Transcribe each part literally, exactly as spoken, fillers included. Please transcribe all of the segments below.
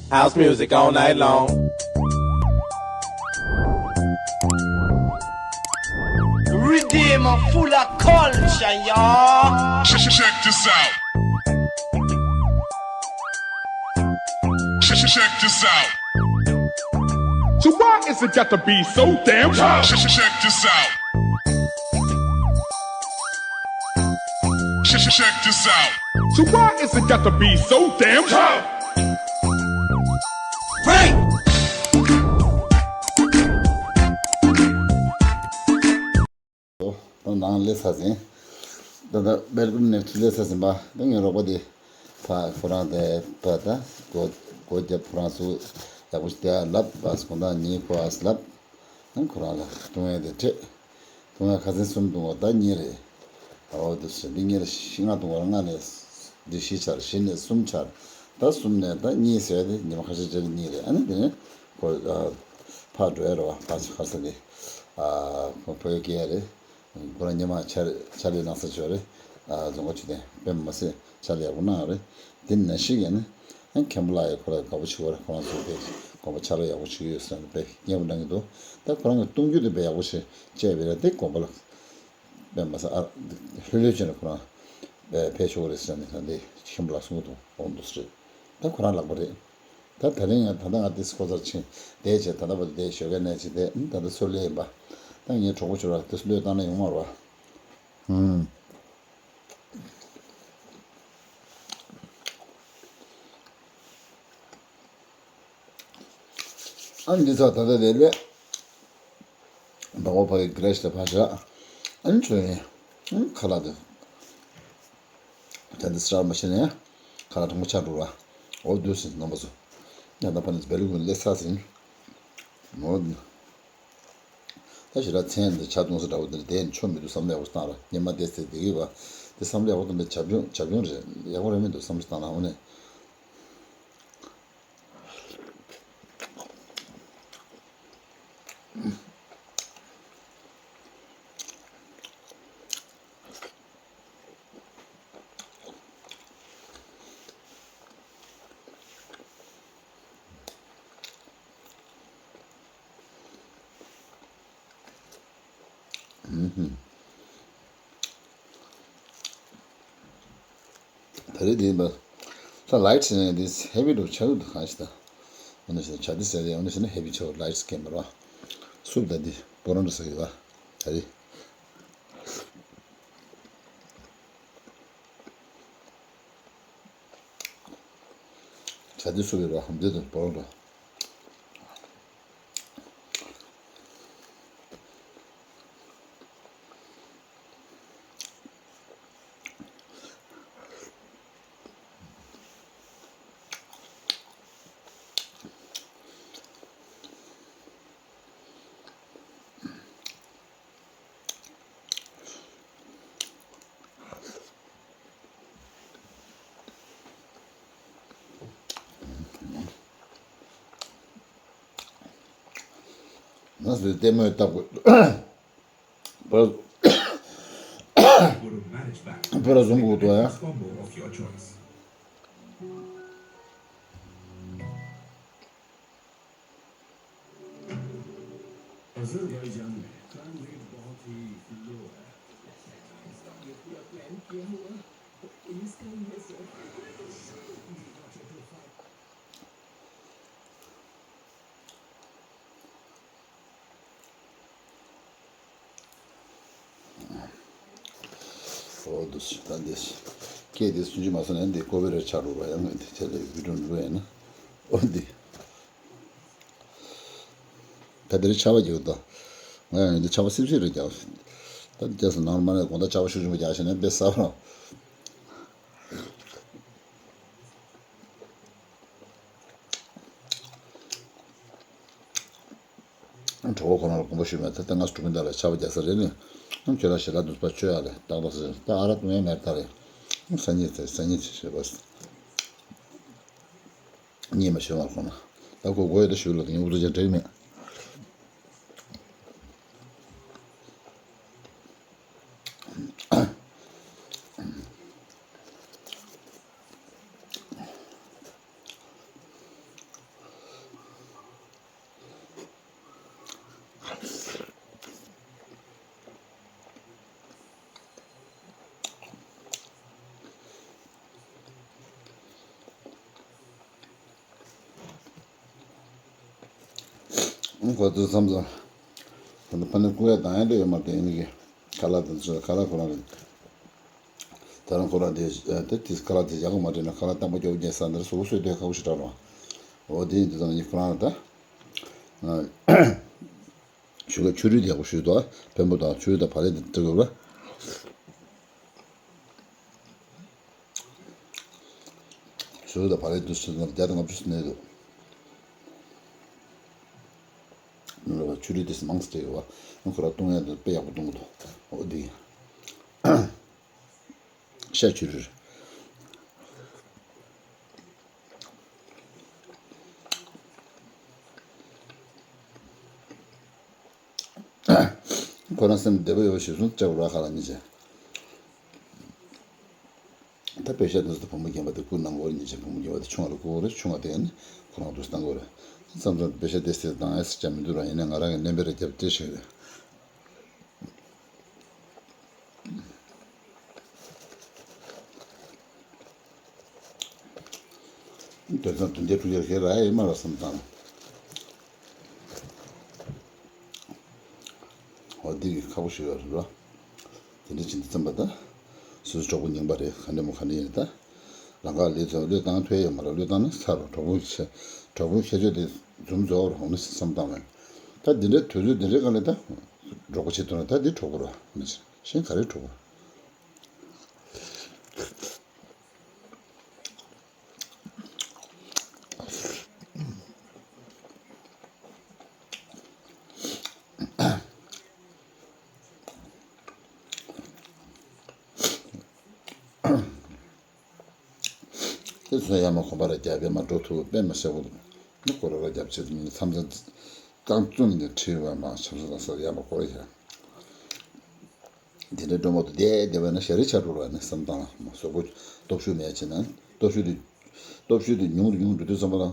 House music all night long. Redeem full of culture, y'all. Check, check this out. Check, check this out. So why is it got to be so damn tough? Check, check this out. Check, check this out. So why is it got to be so damn tough? Break! ད་ནང་སླེབས་ཚར་ཟིན། ད་ད་སྦེལ་ཀོབ་ནས་སླེབས་ཚར་ཟིན་པ། ད་ངའི་རོགས་པ་དེ་ཕ་ཁོ་རང་དེ་ཕ་ད་སྒོ་སྒོ་རྒྱབ། ཁོ་རང་ཚུར་ཡག་པོ་ཞིག་བསྡད་ལབ། བ་སི་དགོང་དག་ཉིན་ཁོ་ཨ་སི་ལབ། ཨ་ཁོ་རང་ལ་བཏུང་ཡས་དེ་སྤྲད། བཏུང་ཡས་ཁ་སང་གསུམ་བཏུང་བ་ད་གཉིས་རེད། ཨོ་དེ་ཟེར། འདི་གཉིས་རེད། ཤི་ལྔ་བཏུང་བ་ལྔ་ནས་འདི་བཞི་ཆར། བཞི་ནས་གསུམ་ཆར། ད་གསུམ་ནས་ད་གཉིས་ཟེར་ཏེ་ཉི་མ་ཁ་ཤས་རྗེས་ལ་གཉིས་རེད། ཨ་ནི་དེ་ནས་ཁོ་ཨ་ཕར་འགྲོ་ཡ་རེད་བ། ཕར་ཁ་སང་གི་ཨ་ཁོ་བོད་སྐད་རེད། ཁོ་རང་ཉི་མ་ཆར་ཆར་ལས་ནང་ས་ཆོད་རེད། ཨ་རྫོང་ཁ་ཆུ་ལྡན་དཔེ་མ་སྲིད་ཆར་ལས་ཡག་པོ་གནང་རེད། དེ་ནང་བཞིན་གྱི་ནི་ཨ་མཁན་པོ་ལགས་ཡ་ཁོ་རང་དགའ་པོ་བྱེད་ཀྱི་ཡོད་རེད། ཁོ་རང་ཚོ་དཔེ་དགོན་པ་ཆར་ལས་ཡག་པོ་བྱེད་ཀྱི་ཡོད་ཟེར་ནས་དཔེ་སྙན་པོ་གནང་གི་འདུག་ད་ཁོ་རང་གི་གཏོང་རྒྱུ་དེ་དཔེ་ཡག་པོ་བྱས་བྱས་པ་རེད། དེ་དགོན་པ་ལ་དཔེ་མ་སྲིད་ཨ་ལྷོད་ལྷོད་བྱས་ནས་ཁོ་རང་དཔེ་ཕེབས་ཆོག་གི་རེད་ཟེར་ནས་ད་འདི་མཁན་པོ་ལགས་གསུང་གི་འདུག་འོང་འདུག་ཟེར། ད་ཁོ་རང་ལག་པ་རེད། ད་ད་རིང་ང་ད་ལྟ་ང་ཏིས་ཁོ་ཚར་ཕྱིན་བསྡད་བྱས། ད་ལྟ་བར་དུ་བསྡད་ཞོགས་ཀས་ནས་ཅི་བསྡད། ད་ལྟ་ཚུར་སླེབས་ཡིན་པ། ད་ངའི་གྲོགས་པོ་ཚོ་ར་ཏིས་བློས་བཏང་ན་ཡོང་མ་རེད་བ། ཧུམ། ཨ་འདི་ཚོ་ད་ལྟ་དེ་ལས། བདག་པོ་ཕ་གི་གི་རེ་ཤི་ལ་ཕ་ཤ། ཨན་ཆོས་ཡིན། ཨན་ཁ་ལག་དེ། ད་འདི་སྲ་མ་ཤེས་ནས། ཁ་ལག་གྲང་མོ་ཆགས་འགྲོ་ར། འོ་དུས་སུ་རྣམ་པ་ཚོ། ཡང་ད་ཕ་ནས་སྦེལ་ཀོབ་སླེབས་ཚར་ཟིན། འོ་འདི། ད་ཞེ་དྲག་མཚན་འདི་ཆ་གཏོང་ས་འདྲ་བོ་འདིར་བསྡད་ནས་ཆོ་མི་འདུག་བསམ་བློ་ཡག་པོ་བཏང་ར། སྙེ་མ་བསྡད་ཚེ་བསྡད་ཀྱི་ཡོད་པ། དེ་བསམ་བློ་ཡག་པོ་བཏང་པའི་བྱ་སྤྱོད་བྱ་སྤྱོད་རེད། ཡག་པོ་རེད་མི་འདུག་བསམ་བློ་བཏང་ན། འོ་ནས། ད་རེས་འདི་ཡིན་པ། ད་ལའིཊ་ཟེར་ནས་འདི་ཧེ་བི་འགྲོ་ཆགས་ཀྱི་འདུག་གང་ཞིག་ད། འོ་ན་ཞེ་ན་ཇ་འདི་ཟེར་ཏེ། འོ་ན་ཞེ་ན་ཧེ་བི་ཆགས། ལའིཊ་སྐྱེས་མ་རེད་བ། སུབ་ད་འདི་པོ་རོ་འདྲ་ཟེར་གྱི་བ། ད་རེས་ཇ་འདི་སུབ་ཡོད་རེད་བ། འདི་དང་པོ་རོ་འདྲ། ང་ཚོས་ལྟད་མོ་ལྟ་དགོས། པར་པར་བཟུང་དགོས་འདུག་ཡ། अज़रबैजान में crime rate बहुत ही लो है। इसका ये पूरा प्लान किया हुआ है। इसका ये सब ཨོ་འདུག་སེ་ད་འདི་སྐད་དེ་སུན་ཅི་མ་སོང་ནས་འདི་ཀོ་བི་རེ་ཆགས་འགྲོ་བ། ཡང་འདི་ཆེད་ལས་བི་ཌིའོ་འགྲོ་ཡིན་ན། ཨོ་འདི་ད་འདིར་ཆར་པ་རྒྱག་དོ། ང་ཡང་འདི་ཆར་པ་སིབ་སིབ་རེ་རྒྱག་ད་འདི་རྒྱག་སོང་ནང་མ་ནས་དགོང་དག་ཆར་པ་ཤུགས་ཆེན་པོ་རྒྱག་བྱས་ནས་དཔེ་ས་བ། གྲོགས་པོ་ཁོ་རང་ལ་དགོངས་པ་ཞུས་མེད། ད་ལྟ་ང་ཚོ་གྲོགས་མི་འདྲ་ལ་ཆར་པ་རྒྱག་ས་རེད་ནི། ཁྱོད་རང་ཞལ་ལག་འདུག་པ་བཅོས་ཡ་ལས་ཏག་ཏག་ཟེར། ད་ཨ་རག་བཏུང་ཡ་མེད་ད་རེད། སང་ཉིན་ཟེར། སང་ཉིན་ཟེར་བ། གཉིད་མ་ཤོར་བར་ཁོ་ན། ད་ཁོ་དགོས་ཡོད་ད་ཞུ་ལ་དེ་ངས་འུ་ཚོ་ཅང་འགྲིག་མེད། ཁོ་ཚོ་མཚམས་མཚམས་ད་ཕ་ནི་ཀུ་ཡ་དང་ཡ་འདྲ་ཡོད་མ་རེད། ཡིན་གྱི་ཁ་ལག་དང་ཚོ་ཁ་ལག་ཁོ་རང་རེད། ད་རུང་ཁོ་རང་དེ་དེ་དེ་ཁ་ལག་དེ་ཡག་པོ་མ་སྤྲད་ན་ཁ་ལག་བཏང་པོ་སྐྱོ་བོ་རྒྱག་ས་འདིར་སོ་སོས་དེ་ཁག་པོ་ཞིག་དྲག་རོགས། འོ་དེ་ཡིན་དུས་ཙང་ནི་ཁོ་རང་ལ་ད་ཞུ་ག་ཆུ་རུད་དེ་ཡག་པོ་ཞུས་དོ། བེམ་པོ་དང་ཆུ་རུད་དང་བག་ལེབ་དེ་སྤྲད་དགོས་པ། ཆུ་རུད་དང་བག་ལེབ་དེ་སྤྲད་ན་བརྒྱ་དང་ལྔ་བཅུ་ཟིན་ནས་འདུག། ནོར་བ་ཆུ་རུད་དེ་མང་སྤྲད་ཡོད་བ། ཁོ་རང་བཏུང་ཡ་དེ་དཔེ་ཡག་པོ་བཏུང་གི་འདུག། འོ་དེ་ཡིན། ཤ་ཆུ་རུད། ཁོ་རང་སེམས་བདེ་པོ་ཡོད་ཞེས་གསུངས་ལྕགས་ར་ཁ་ལ་ཉེ་ཆེ། ད་པེ་ཤ་དེ་ཚོ་བུ་མོ་རྒན་པ་དེ་བསྐུར་གནང་དགོས་རེད། ཉེ་ཆེ་བུ་མོ་རྒན་པ་དེ་ཆུང་བ་ལ་བསྐུར་དགོས་རེད། ཆུང་བ་དེ་ཡང་ནི་ཁོ་རང་དུ་བཏང་དགོས་རེད། མཚམས་མཚམས་པེ་ཤ་དེ་སེ་དང་ཨེ་སི་ཅང་མི་འདུག་ར། ཡིན་ན་ང་རང་གི་རྣམ་པས་ར་རྒྱབ་སྤྲད་ཤེས་རེད། དོན་ཚང་དོན་རྐྱེན་དྲུག་ཡར་ཁྱེར་ར་ཡེ་མ་ར་བསམ་བཏང་། འོ་འདི་གི་ཁག་པོ་ཞིག་ཡོད་རེད་རོ། དེ་འདྲ་ཅིག་འདི་བརྩམས་པ་ད། སོ་སོ་གྲོགས་པོ་རྙིང་པ་རེད། ག་འདྲ་མོ་ག་འདྲ་ཡིན་ད། རང་ག་ལས་ཚོ་བློས་བཏང་ཐུབ་ཡོད་མ་རེད། བློས་བཏང་ན་ཚར་རོ། གྲོགས་པོ་ཆེ་གྲོགས་པོའི་ཁྱད་ཆོས་དེ་འཛུམ་རྫོགས་རོ་ཧོ་ནི་བསམ་བཏང་བས། ད་འདི་འདྲའི་དུས་ཚོད་འདི་འདྲའི་སྒང་ལ་ད། གྲོགས་པོ་བྱེད་ཐུབ་ན་ད་འདི་གྲོགས་པོ་རོ་ནི་གཞན་ག་རེ་གྲོགས་པོ། དེ་ཚོ་ཡར་མར་གོམ་པ་ར་རྒྱབ་པས་མར་འགྲོ་ཐུབ་པས་མ་ཤེས་པོ་འདུག། ནི་ཁོ་ར་ར་རྒྱབ་བྱེད་དུ་མཚམས་མཚམས་རྐང་བཙུགས་ནས་ཁྲིད་པ་མ་ཆབ་ས་དང་ས་ཡར་མར་གོ་ར་ཡ། དེ་འདྲའི་སྒྲོལ་མ་དུ་བསྡད་བསྡད་པ་ན་ཞེ་རེ་ཆགས་འགྲོ་བ་ནི་བསམ་སྟངས་ལ་མ་གཟུགས་པོ་སྟོབས་ཤུགས་མེད་བྱས་ན་སྟོབས་ཤུགས་དེ་སྟོབས་ཤུགས་དེ་ཉུང་དུ་ཉུང་དུ་འགྲོ་དུས་ཙམ་པ་ལ།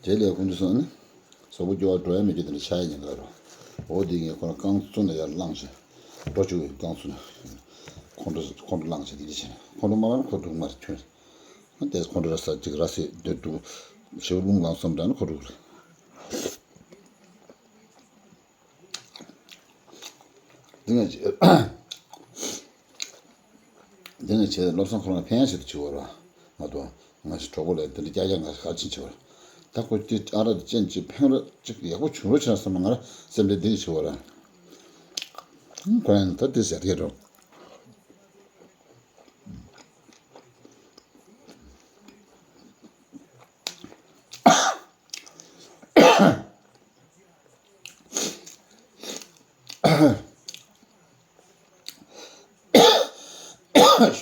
རྗེས་ལས་ཁོང་ཚོས་སོང་ནས་གཟུགས་པོ་སྐྱོ་བ་འགྲོ་ཡ་མེད་རྒྱུ་དེ་འདྲ་ཆགས་ཡ་ཉེན་ཁ་རོ། འོ་དེ་ངས་ཁོ་རང་རྐང་བཙུགས་ནས་ཡར་བླངས་བྱས་འགྲོ་བཅུག་པའི་རྐང་བཙུགས་ནས་ཁོང་ཁྲོ་ཁོང་ཁྲོ་བླངས་བྱས་དེ་འདྲ་བྱས་ནས་ཁོང་ཁྲོ་མ་བླངས་ཁོ་འདུག་མ་རེད་ཁྱོད། དེ་ཁོང་ཁྲོ་ར་ས་ཅིག་ར་སེ་སྡོད་འདུག་ཞེ་པོ་རླུང་ལངས་སོང་འདྲ་ན་ཁོ་འདུག་རེད། འདི་ངས་བྱས། འདི་ངས་བྱས་བློ་བཟང་ཁོ་རང་ཕན་ཡ་ཞིག་ཏུ་བྱེད་བར་བ་མ་གཏོགས་ང་ཞིག་གྲོགས་པོ་ལ་འདི་འདྲ་ཀྱག་ཀྱག་ང་ཞིག་ག་རེ་བྱེད་བྱེད་བར། ད་ཁོ་ཅི་ཨ་ར་དེ་ཅན་ཅིག་ཕན་ར་ཅིག་ཡག་པོ་བྱུང་རོགས་བྱས་ན་བསམ་ན་ང་ར་སེམས་ཁྲལ་འདི་གི་བྱེད་བར། ཁོ་རང་ད་འདི་ཟེར་གི་རོགས།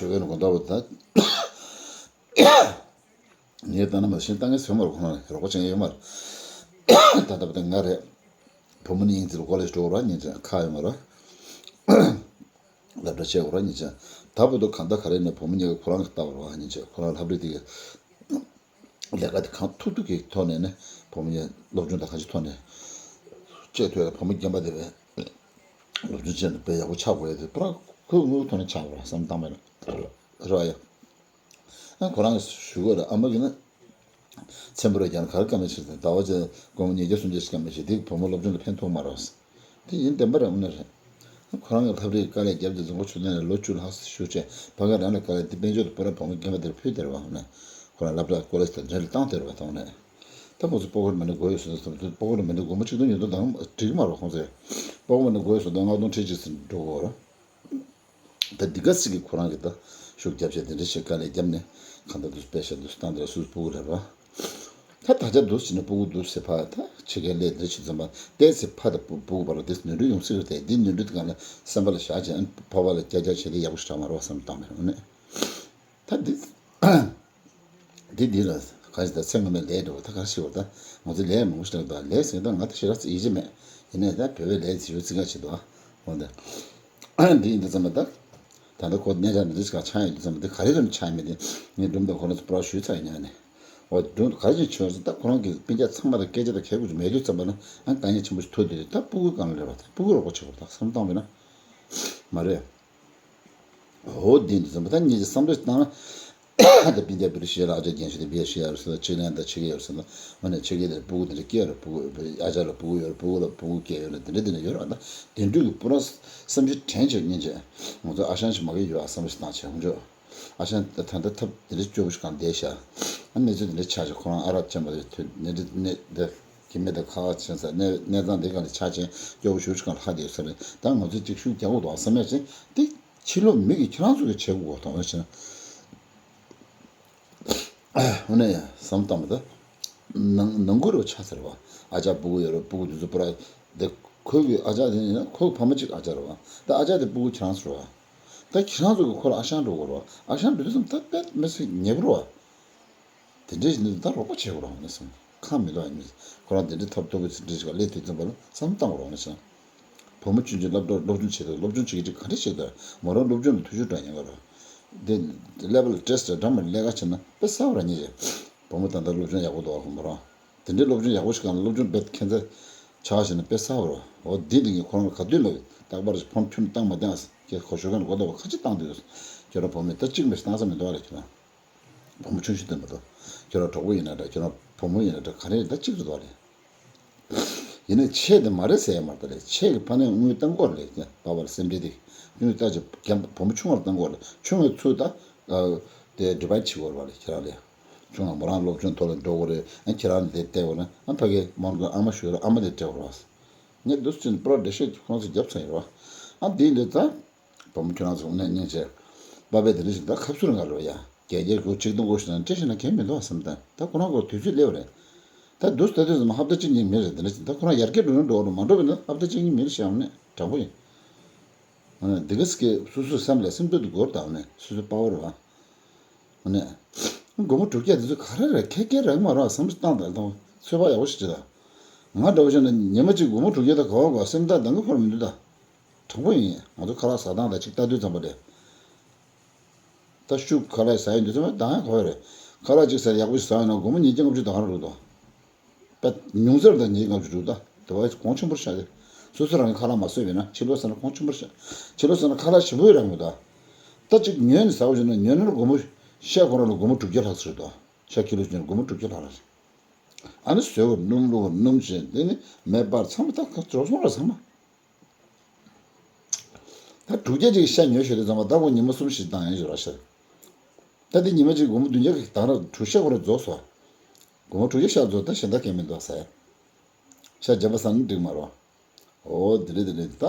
ཞོགས་ཀས་ནས་དགོང་དག་བར་ད། ངས་ལྟ་ན་མ་ཤེས་ལྟ་ངན་ཟོས་མ་རེད། ཁོང་རང་རོགས་པ་བྱེད་མཁན་ཡོད་མ་རེད། ད་ལྟ་བར་དུ་ང་རེད། བུ་མོ་ནི་དབྱིངས་འཛིན་ལ་ཀོ་ལེ་ཇི་འགྲོ་ར་ཉིན་ཅན་ཁ་ཡོད་མ་རེད། སློབ་གྲྭ་བྱས་འོ་ར་ཉིན་ཅན་ད་བར་དུ་གང་ལྟར་ག་རེ་ནས་བུ་མོ་གཉིས་ཀ་ཁོ་རང་གི་ལྟ་བར་བ་ཉིན་ཅན་ཁོ་རང་ལྷབ་རེ་དེ་གི་ལས་ཀ་དེ་གང་ཐུབ་ཐུབ་ཀྱི་ཐོག་ནས་ནི་བུ་མོ་གཉིས་སློབ་སྦྱོང་དང་གང་ཅིའི་ཐོག་ནས་བྱས་ཐུབ་ཡ་བུ་མོ་རྒན་པ་དེ་བས་སློབ་སྦྱོང་བྱས་ནས་དཔེ་ཡག་པོ་ཆགས་དགོས་ཡ་དེ་པུ་ར་ཁོས་དངུལ་ཐོག་ནས་ཆགས་པ་བསམ་བཏང་བས་ར་ཡ། ཨ་ཁོ་རང་གིས་ཞུ་དགོས་རེད། ཨ་མ་གིས་ན་ཚེམ་བུ་རེ་རྒྱག་ན་ག་རེ་བཀའ་མོལ་བྱེད་དེ་ཟླ་བ་གཅིག་སྒོར་མོ་ཉིས་བརྒྱ་སུམ་བརྒྱ་ཞིག་བཀའ་མོལ་བྱེད་དེ་བུ་མོ་སློབ་སྦྱོང་ལ་ཕན་ཐོགས་མ་རེད། དེ་ཡིན་བདེན་པ་རེད། དངོས་གནས་རེད། ཁོ་རང་གིས་ལྷབ་རེས་དཀའ་ལས་བརྒྱབ་སྟེ་རྫོང་དཔོན་ཆུ་ཚན་ལ་ལོ་བཅུ་ལྷག་ཞུགས་བྱས་ཕ་ག་རང་ལ་དཀའ་ལས་དེ་དཔལ་འབྱོར་དུ་སྤོ་ར་བུ་མོ་རྒན་པ་དེར་ཕུལ་དེ་རེད་བ། དངོས་གནས་ཁོ་རང་སློབ་གྲྭ་ཀོ་ལེ་ཇི་དང་འབྲེལ་བཏང་དེ་རེད་བ། དངོས་གནས་ད་ཁོ་ཚོ་སྤོ་བོར་མི་འདུག་དགོས་ཡོད་ཟེར་ཙམ་དུ་སྤོ་བོར་མི་འདུག་དགོས་མ་གཅིག་སྟོང་ཉིས་སྟོང་དང་འགྲིག་མ་རེད། ཁོང་ཚོས་སྤོ་བོར་མི་འདུག་དགོས་ཡོད་ཟེར་དུས་ལྔ་སྟོང་ཁྲི་གཅིག་ཙམ་འགྲོ་དགོས་རེད། ད་འདི་ག་ཟིག་གིས་ཁོ་རང་གིས་ད་ཤུགས་རྒྱབ་བྱས་དེ་འདྲ་ཞིག་དཀའ་ལས་བརྒྱབ་ནས་གང་ལྟར་དུ་དཔེ་ཤ་འདུག་སྟངས་དེ་ལ་སུས་སྤུ་གུ་རེད་བ། ད་ད་ཆ་འདུག་ཟེར་ནས་སྤུ་གུ་འདུག་ཟེར་ཕ་ད་ཕྱི་རྒྱལ་སླེབས་འདི་ཕྱི་ཙམ་པ་ཏོག་ཙམ་ཕ་དང་སྤུ་སྤུ་གུ་བར་ལ་དེ་ནོར་འཁྲུལ་ཡོང་སྲིད་རེད་དེ། འདི་ནོར་འཁྲུལ་དེ་གང་ལ་སེམས་པ་ལ་བཞག་བྱས་ཕོ་བ་ལ་ཀྱག་ཀྱག་བྱས་ཏེ་ཡག་པོ་ཞིག་དྲག་མ་རེད་བ་བསམ་བཏང་བས་ནས། ད་འདི། འདི་འདི་ལ་ག་ཞིག་ད་ཚེ་སྔོན་མའི་ལས་འགྲོ་བ་ད་ག་རེ་ཞིག་བ་ད་ང་ཚོ་ལས་མང་པོ་ཞིག་ད་ལས་ཟིན་ད་ང་ད་ཞེ་དྲག་ཡིད་ཆེས་མེད། ཡིན་ནའི་ད་བོད་པའི་ལས་ཟིན་ཡོད་ཚིག་ག་ཆེད་དུ་ཨ། འོ་འདི། འདི་ཡིན་དུས་ཙམ་པ་ད། ད་ལྟ་ཁོ་གནས་སྟངས་འདི་འདྲ་ཞིག་ཆགས་ཡོད་དུས་ཙམ་པ་འདི་ག་རེ་རེད་ཆགས་ཡོད་མེད་དེ་ངས་སྒྲུང་དང་ཁོ་རང་ཚོ་པུ་ར་ཞུས་ཚར་ཡིན་ནའི། འོ་སྒྲུང་ག་རེ་བྱུང་ཟེར་ད་ཁོ་རང་གི་སྤུན་ཀྱག་ཚང་མ་ལ་སྐད་ཆ་དང་ཁྱད་པར་མེད་དུས་ཙམ་པ་ན་ཨ་དཀའ་ངལ་ཆེན་པོ་ཞིག་ཐུག་དུས་ད་སྤུ་གུ་གང་ལ་རེད་བ་ད་སྤུ་གུ་རོགས་པ་བྱེད་དགོས་ད་བསམ་བཏང་བས་ན། མ་རེད། འོ་འདི་འདི་ཙམ་པ་ད་ངེད་ཀྱི་བསམ་བློ་བཏང་ན། ད་སྤུན་ཀྱག་བི་ལི་ཤི་ཡ་ལ་ཨ་ཅག་རྒན་ཤོས་དེ་བི་ཤི་ཡ་རུ་སོང་ལ་ཆིག་ལན་ད་ཆིག་ཡོད་སོང་ལ་མ་ནས་ཆིག་ཡོད་དེ་སྤུ་གུ་དེ་འདྲ་སྐྱེ་རུ་སྤུ་གུ་ཨ་ཅག་ལ་སྤུ་གུ་ཡོད་རུ་སྤུ་གུ་ལ་སྤུ་གུ་སྐྱེ་ཡོད་ལ་དེ་འདྲ་དེ་འདྲ་ཡོད་ར། ད་དེ་འདྲ་གི་པུ་ར་བསམ་ཤེས་དྲན་བྱེད་སྙིང་རྗེ། ང་ཚོ་ཨ་ཞང་ཞིག་མ་གི་ཡོད་ཨ་བསམ་ཤེས་བཏང་བྱེད་ཧུང་ཆོག་ཨ་ཞང་ད་ད་ལྟ་ཐབས་དེ་འདྲ་སྐྱོ་པོ་ཞིག་གང་བསྡད་ཤག་ཨ་གནས་ཚུལ་དེ་འདྲ་ཆགས་ཤག་ཁོ་རང་ཨ་རག་ཅན་པ་དེ་ཐོས་ནད་འདི་ནད་འདི་གི་མེད་དེ་ཁ་ཁ་ཆེན་ས་གནས་གནས་སྟངས་འདི་ག་ལ་ཆགས་ཆེན་སྐྱོ་པོ་ཞིག་གང་ལྷག་བསྡད་ས་རེད། ད་ང་ཚོས་ཅིག་ཤུགས་རྒྱག་དགོས་འདུག་ཨ་བསམ་ཡ་ཆེན་དེ་ཕྱི་ལོགས་མི་གི་ཁྱེད་རང་ཚོ་གི་བྱེད་དགོས་དང་ཨ་ཞང་། འོ་ན་ཡང་བསམ་བཏང་བ་ད། ནང་ནང་ཁུལ་རུ་ཆགས་ཚར་བ། ཨ་ཅག་སྤུ་གུ་ཡོད་རུ་སྤུ་གུ་དེ་ཚོ་པུ་ར། དེ་ཁོའི་གི་ཨ་ཅག་དེ་ཡིན་ན་ཁོའི་ཕ་མ་གཅིག་ཨ་ཅག་རུ་བ། ད་ཨ་ཅག་དེ་སྤུ་གུ་ཁྱེད་རང་ཚོ་རུ་བ། ད་ཁྱེད་རང་ཚོ་གི་ཁོ་ལ་ཨ་ཞང་འགྲོ་དགོས་རུ་བ། ཨ་ཞང་འགྲོ་དུས་ཙམ་ད་དཔེ་མི་སྲིད་ཉེ་པོ་རུ་བ། དེ་འདྲའི་ཞིག་འདུག་ད་རོགས་པ་བྱེད་དགོས་རུ་བ་ནས་སོང་། ཁ་མི་ལོ་ཨ་མི་ཁོ་རང་དེ་འདྲའི་ཐབས་སྟོབས་ཀྱི་ཚིག་འདྲ་ཞིག་ལ་སླེབས་དུས་ཙམ་པ་ལ་བསམ་བཏང་དགོས་རུ་བ་ནས་སོང་། བུ་མོ་ཆུང་ཆུང་སློབ་གྲྭ་སློབ་སྦྱོང་བྱེད་དུས་སློབ་སྦྱོང་བྱེད་ཀྱི་ག་འདྲ་བྱེད་དུས་མོ་རང་སློབ་སྦྱོང་ལ་ཐུགས་ཤུགས་སྤྲད་ཉན་ག་ར། འདི་ལེ་བལ་ཊེ་སི་ཊི་འདྲ་མ་ལས་ཀ་བྱེད་ན་དཔེ་གསར་བ་ར་ཉེ་ཆེ། བུ་མོ་ད་ལྟ་སློབ་སྦྱོང་ཡག་པོ་འདུག་ཨ་ཁོ་མོ་རང་། དེ་འདྲའི་སློབ་སྦྱོང་ཡག་པོ་ཞིག་གང་ལ་སློབ་སྦྱོང་དཔེ་ཁྱད་མཚར་ཆགས་བྱས་ན་དཔེ་གསར་བ་ར། འོ་འདི་འདི་ངས་ཁོ་རང་ལ་ག་དུས་ལབ་རྟག་པར་ཕོན་ཁྱོན་བཏང་མ་བཏང་ཨ་ཁྱེད་ཁོ་ཞོགས་ཀ་ནས་གོ་ལྡོག་པ་ཁ་ཅིག་བཏང་འདུག་ཁྱོད་རང་བུ་མོས་ད་གཅིག་མེད་ཞིག་བཏང་ས་མི་འདུག་ཨ་རེ་ཁྱོད་རང་། བུ་མོ་ཆུང་ཤོས་དེ་མ་གཏོགས། ཁྱོད་རང་གྲོགས་པོ་ཡིན་ན་འདྲ་ཁྱོད་རང་བུ་མོ་ཡིན་ན་འདྲ་ག་རེ་ཡིན་ད་གཅིག་རེད་དོ་རེད། ཡིན་ན་ཆེ་དེ་མ་རེད་ཟེར་ཡ་མ་རེད་ད་རེད། ཆེ་གི་ཕ་ནས་དངུལ་བཏང་གོ་རེད་ཀྱང་པ་པར་སེམས་ཁྲལ་དེ་དངུལ་ལྟ་ཅི་རྒན་བུ་མོ་ཆུང་བར་བཏང་གོ་རེད། ཆུང་བའི་ཚུལ་ད་དེ་འདྲི་བ་བྱེད་གོ་རེད་བ་རེད་ཁྱེད་རང་ལས། ཆུང་བ་མོ་རང་སློབ་སྦྱོང་ཐོག་ལ་འགྲོ་གོ་རེད། ཨ་ཁྱེད་རང་ལས་བལྟས་གོ་ན་ཨ་ཕ་གི་མོ་གི་ཨ་མ་ཞུ་ར་ཨ་མ་ལས་སྤྲད་གོ་རེད་བ། ངས་འདུག་ཅིན་པྲོ་བདེ་ཤོས་ཁོང་ཚོ་རྒྱབ་ཚར་ཡོད་བ། ཨ་འདི་འདི་ད། བུ་མོ་ཁྱོད་རང་ཚོ་དངོས་གནས་སྙིང་རྗེ། པ་ཕས་དེ་འདྲ་ཞིག་ད་ཁབ་སུར་ང་ལོ་ཡ། རྒྱལ་རྒྱལ་གོ་ཆིག་སྟོང་གོ་ཞིག་ན་སྤྲད་ཤེས་ན་གལ་མི་འདུག་བསམ་དང་ད་ཁོ་རང་གོ་དུས་ཚོད་སླེབས་རེད། ད་འདུག་ད་དུས་ཙམ་ཧབ་ཏ་གཅིག་གཉིས་མི་རེད་དེ་འདྲ་ཞིག་ད་ཁོ་རང་ཡར་རྒྱས་འགྲོ་ན་འགྲོ་རུ་མ་འགྲོ་བས་ན་ཧབ་ཏ་གཅིག་གཉིས་མི་རེད་ཤེས་བ་ནས་དྲང་པོ་ཡིན། འདི་ག་སི་ཀེ་སོ་སོའི་སེམས་ལ་སེམས་ཚོད་དུ་སྒོར་དང་ནས་སོ་སོའི་པ་བར་བ། ནས། སྒོར་མོ་དྲུག་བརྒྱ་དེ་ཚོ་ག་རེ་རེད་ཁེ་ཁེ་རག་མ་རག་བསམ་བློ་བཏང་དང་དང་ཚོད་དཔག་ཡག་པོ་ཞིག་བྱེད་དང་། ང་འདྲ་བོ་བྱས་ན་ཉི་མ་གཅིག་སྒོར་མོ་དྲུག་བརྒྱ་དང་ག་བ་ག་སེམས་ཐག་འདང་གི་ཁོར་མི་འདུག་ད། དྲང་པོ་ཡིན། ང་ཚོ་ཁ་ལག་ཟ་སྟངས་དང་གཅིག་ལྟ་དུས་ཙམ་པ་རེད། ད་ཤུགས་ཁ་ལག་ཟ་ཡི་འདུག་ཙམ་པ་འདང་ཡང་གོ་ཡ་རེད། ཁ་ལག་གཅིག་ཟ་ཡག་པོ་ཞིག་ཟ་ཡོང་ན་སྒོར་མོ་ཉིས་བརྒྱ་ལྔ་བཅུ་འདང་ག་རེ་འགྲོ་དང་། ད་ཉུང་ཟད་དང་ཉིས་བརྒྱ་ལྔ་བཅུ་འགྲོ་ད། དེ་བ་གོང་ཆེན་པོར་བཞག་སྟེ། སོ་སོ་རང་གི་ཁ་ལག་མ་བཟོས་པས་ན་ཕྱི་ལོགས་ཟ་ན་གོང་ཆེན་པོར་བཞག་ཕྱི་ལོགས་ཟ་ན་ཁ་ལག་ཞིམ་པོ་ཡོད་རང་མི་འདུག་ད་གཅིག་ཉོས་ནས་ཟ་བ་བྱུང་ན་ཉོས་ན་སྒོར་མོ་ཤ་ཁོ་རང་ལ་སྒོར་མོ་དྲུག་བརྒྱ་ལྷག་ཙམ་རེད་དོ། ཤ་ཁི་ལོ་བྱུང་ན་སྒོར་མོ་དྲུག་བརྒྱ་ལྷག་རེད། ཨ་ནི་ཟོས་པ་སྣུམ་བླུགས་པ་སྣུམ་བྱས་དེ་ནི་མེ་སྤར་ཚང་མ་ད་ག་འགྲོ་སོང་ར་ཚང་མ། ད་དྲུག་བརྒྱ་ཅིག་ཤ་ཉོས་ཤོར་དུས་ཙམ་པ་ད་ཁོ་ཉི་མ་གསུམ་བཞི་བཏང་ཡིན་ཞུ་ར་ཤར། ད་དེ་ཉི་མ་གཅིག་སྒོར་མོ་བདུན་བརྒྱ་གི་དང་ར་གྲུ་ཤ་ཁོ་ར་རྫོགས་སོ། སྒོར་མོ་དྲུག་བརྒྱ་ཤ་རྫོགས་ད་གཞན་དག་གས་མི་འདུག་ཟེར། ཤ་རྒྱབ་པ་ཟ་ན་འགྲིག་མ་རོ། འོ་དེ་རེད་དེ་རེད་ད། པ་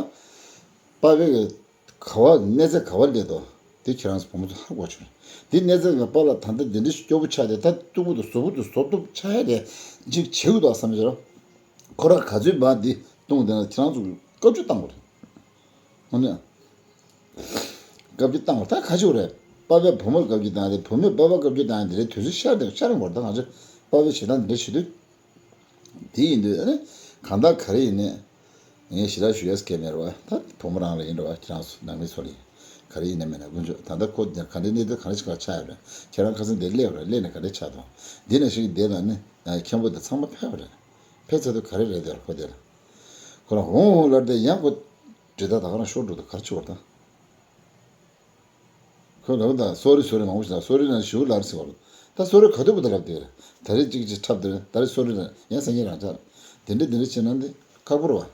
ཕས་གི་ག་བ་གནས་ཚད་ག་བ་སླེབས་དོ། དེ་ཁྱེད་རང་ཚོ་བུ་མོ་ཚོ་ཧ་གོ་ཆོག་དེ་གནས་ཚད་གི་པ་ལ་ད་ལྟ་དེ་འདྲ་ཞིག་སྐྱོ་པོ་ཆགས་ཏེ་ད་སྡུག་པོ་དང་ཟོག་པོ་དང་ཟོག་སྡུག་ཆགས་ཡ་དེ་ཅིག་བྱེད་དགོས་དོ་བསམ་བྱས་རོ། ཁོ་ར་ག་ཚོད་བ་འདི་གཏོང་དེ་ན་ཁྱེད་རང་ཚོ་བཀའ་བཀྱོན་བཏང་དགོས་རེད། ཨ་ནི། བཀའ་བཀྱོན་བཏང་བ་ད་ག་ཅིག་རེད། པ་ཕས་བུ་མོར་བཀའ་བཀྱོན་བཏང་སྟེ་བུ་མོས་པ་ཕར་བཀའ་བཀྱོན་བཏང་དེ་རེད་དུས་ཚོད་ཤར་དེ་ཤར་འགོར་ད་ང་ཚོས་པ་ཕས་བྱེད་སྟངས་འདི་འདྲ་བྱེད་དུས། དེ་ཡིན་དུས་ཨ་ནི། གང་ལྟར་ག་རེ་ཡིན་ནས། ངས་ཞེ་དྲག་ཞུ་ཡས་སྐད་མེད་རེད་བ་ད་བུ་མོ་རང་ལ་ཡིན་རེད་བ་ཁྱེད་རང་ཚོ་ནང་མི་ཚོ་ལ་ཡིན། ག་རེ་ཡིན་ནས་མེད་ན་དཀོན་མཆོག་ད་ལྟ་ཁོ་ག་འདྲའི་གནས་དོན་ག་རེ་ཞིག་ལ་ཆགས་ཡོད་རེད་ཁྱེད་རང་ཁ་སང་དེ་སླེབས་རེད་སླེབས་ནས་ག་འདྲ་ཆགས་དང་འདི་ནས་ཞིག་བསྡད་ལ་ནི་མཁན་པོ་དེ་ཚང་མ་ཕེབས་པ་རེད། ཕེབས་ཚར་དུས་ག་རེ་རེད་དེ་ལ་ཁོ་དེ་ལ། ཁོ་རང་ཧོང་ཧོང་ལབ་དེ་ཡང་ཁོ། འདྲི་ད་ད་ག་རང་ཤོར་འགྲོ་དུས་ག་རེ་བྱེད་བར་ད། ཁོས་ལབ་ད་སོ་རི་སོ་རི་མང་པོ་ཞིག་ལ་སོ་རི་ན་ཞུ་ལར་ཟེར་བ་ལ། ད་སོ་རི་ག་དུས་བུ་ད་ལབ་དེ་རེད། ད་རེས་གཅིག་གཅིག་འཁྲབ་དེ་རེད་ད་རེས་སོ་རི་ན་ཡང་སང་ཉིན་རང་ཆགས། དེ་འདྲ་དེ་འདྲ་བྱེད་ན་འདི་ཁག་པོ་རེད་བ།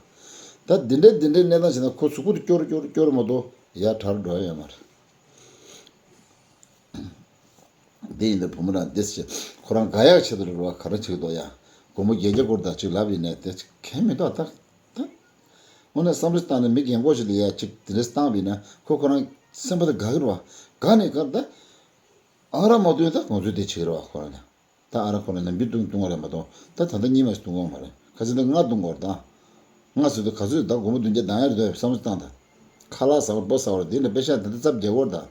ད་དེ་འདྲ་དེ་འདྲའི་གནས་སྟངས་བྱེད་ན་ཁོ་གཟུགས་པོ་དེ་སྐྱོ་རུ་སྐྱོ་རུ་སྐྱོ་རུ་མ་གཏོགས་ཡར་དྲག་རུ་འགྲོ་ཡ་ཡོད་མ་རེད། འདི་ཡིན་དུས་བུ་མོ་རང་འདི་ཟེར་ཁོ་རང་དགའ་ཡག་ཆེད་དུ་རེད་བ་ག་རེ་བྱེད་ཀྱི་འདུག་ཡ། སྒོར་མོ་བརྒྱད་བརྒྱ་སྐོར་དང་གཅིག་ལབ་ཡིན་ནས་དེ་གལ་མི་འདུག་ད། ད། དངོས་གནས་བསམ་བློ་བཏང་ནས་མི་རྒན་གོག་ཞིག་ལ་ཡ་གཅིག་དེ་འདྲས་བཏང་བ་ཡིན་ན་ཁོ་ཁོ་རང་སེམས་པ་དེ་དགའ་གི་རེད་བ། དགའ་ནས་དགའ་ད། ཨ་རག་མ་བཏུང་ད་ང་ཚོས་དེ་བྱེད་ཀྱི་རེད་བ་ཁོ་རང་ལ། ད་ཨ་རག་ཁོ་རང་ནམ་རྒྱུན་བཏུང་བཏུང་བ་རེད་མ་གཏོགས་ད་ད་ལྟ་གཉིས་མ་ཞིག་བཏུང་གི་ཡོད་མ་རེད་ཁ་སང་ད་ལྔ་བཏུང་གི་ཡོད་རེད་ད། ལྔ་ཟེར་དུས་ག་ཚོད་ད་སྒོར་མོ་བདུན་བརྒྱ་འདང་ཡ་རེད་འདུག་བསམ་བློ་བཏང་ད། ཁ་ལག་ཟ་བར་སྤོ་ཟ་བར་དེ་ལ་པེ་ཤ་ད་ལྟ་རྩ་བརྒྱབ་ཡོད་རེད་ད།